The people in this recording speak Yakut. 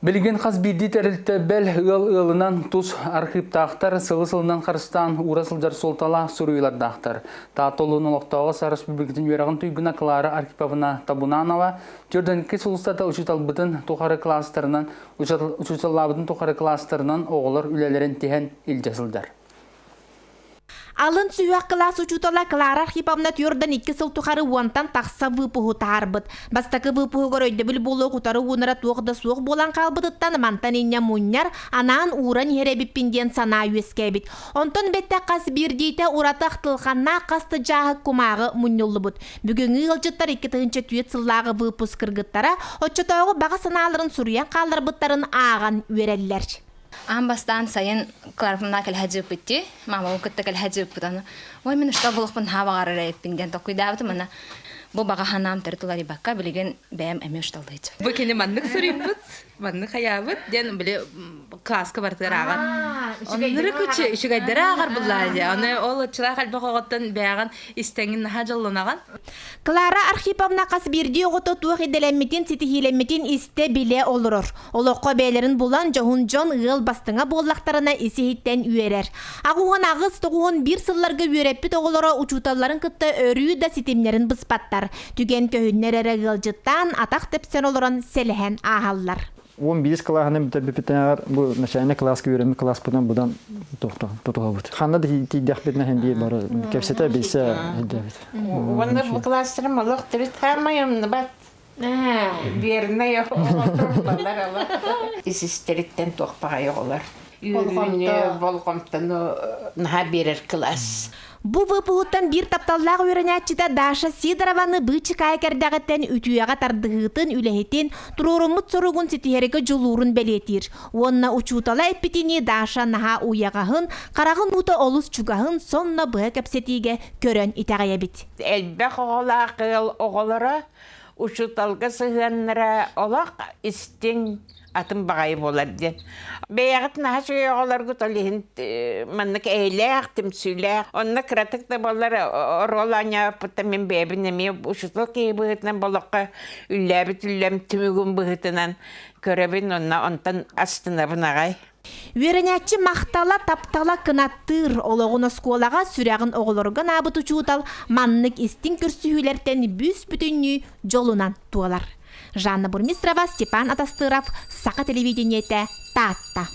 Билигин хас биирдии тэрилтэ бэл ыал ыалынан тус архыыптаахтар, сылы-сылынан харыстаан уура сылдьар суолталаах суруйуулардаахтар. Таатта улууһун олохтооҕо Саха Республикатын үөрэҕин туйгуна Клара Архиповна Табунанова 42 сыл устата учууталбытын тухары кылаастарынан учууталлаабытын тухары кылаастарынан оҕолор үлэлэрин тиһэн илдьэ сылдьар. Алын сүһүөх кылаас учуутала Клара Архиповна түөрдэн икки сыл тухары уонтан тахса выпуһу таһаарбыт. Бастакы выпуһугар өйдөбүл буолуох утары уунара туох да суох буолан хаалбытыттан мантан инньэ мунньар, анаан ууран иһэр эбиппин диэн санаа үөскээбит. Онтон бэттэх хас биирдиитэ ураты ахтылҕаннаах хас да дьааһык кумааҕы мунньуллубут. Бүгүҥҥү ыалдьыттар 2004 сыллааҕы выпуск кыргыттара оччотооҕу баҕа санааларын суруйан хаалларбыттарын ааҕан үөрэллэр. Аан бастаан сайын Кларфымна кэлэһэ дьыыппытти, маамабын кытта кэлэһэ дьыыппыт аны. Ой, мин что булухпун хаһа баҕарар эбиппин диэн толкуйдаабытым ана бу баҕа санаам төрүт уларыйбакка билигин бэйэм эмиэ ушталлыйдым. Бу кини маннык суруйбут, маннык хайаабыт диэн били класска барытыгар ааҕар. Оннуру күчү үчүгэйдэри ааҕар буллаа дии. Аны ол оччолоох элбэх оҕоттон бэйэҕин истэҥин наһаа дьоллонаҕын. Клара Архиповна хас биирдии оҕото туох идэлэммитин, ситиһиилэммитин истэ-билэ олорор. Олоххо бэйэлэрин булан, дьоһун дьон ыал бастыҥа буоллахтарына ис-иһиттэн үөрэр. Аҕуһун аҕыс, тоҕуһун биир сылларга үөрэппит оҕолоро учууталларын кытта өрүү да ситимнэрин быспаттар. Түгэн көһүннэр эрэ ыалдьыттаан, атах тэпсэн олорон сэлэһэн ааһаллар. Уон биирис кылааһынан бүтэрбиппитинээҕэр бу начальнай кылааска үөрэммит кылааспытынан будан тутуһабыт. Ханна да тиийдэхпитинэ иһин биир бары кэпсэтэ билсэ сылдьабыт. Уонна бу кылаастарым олох төрүт хаамай умнубат. Вернай оҕолор ала. Ис-истэриттэн туох баҕайы оҕолор. Үөрүүнү, болҕомтону наһаа биэрэр кылаас. Бу выпуһуттан биир тапталлаах үөрэнээччитэ Даша Сидорованы быычыкаайа кэрдэҕиттэн үтүөҕэ тардыһыытын, үлэһитин, туруоруммут соругун ситиһэргэ дьулуурун бэлиэтиир. Уонна учуутала эппитинии Даша наһаа уйаҕаһын, хараҕын уута олус чугаһын сонно быһа кэпсэтиигэ көрөн итэҕэйэбит. Элбэх оҕолоох ыал оҕолоро учууталга сыһыаннара олох истиҥ атын баҕайы буолар диэн. Бэйэҕит наһаа үчүгэй оҕолоргут ол иһин маннык эйэлээх, түмсүүлээх. Онно кыратык да буоллар оруол оонньообуппуттан мин бэйэбин эмиэ учуутал киһи быһыытынан болоххо үллээбит үллэм түмүгүн быһыытынан көрөбүн онно онтон астынабын аҕай. Үөрэнээччи махтала, таптала кынаттыыр, олоҕун оскуолаҕа сүрэҕин оҕолорго анаабыт учуутал маннык истиҥ көрсүһүүлэртэн бүүс-бүтүннүү дьолунан туолар. Жанна Бурмистрова, Степан Атастыров, Саха телевидениетэ, Таатта.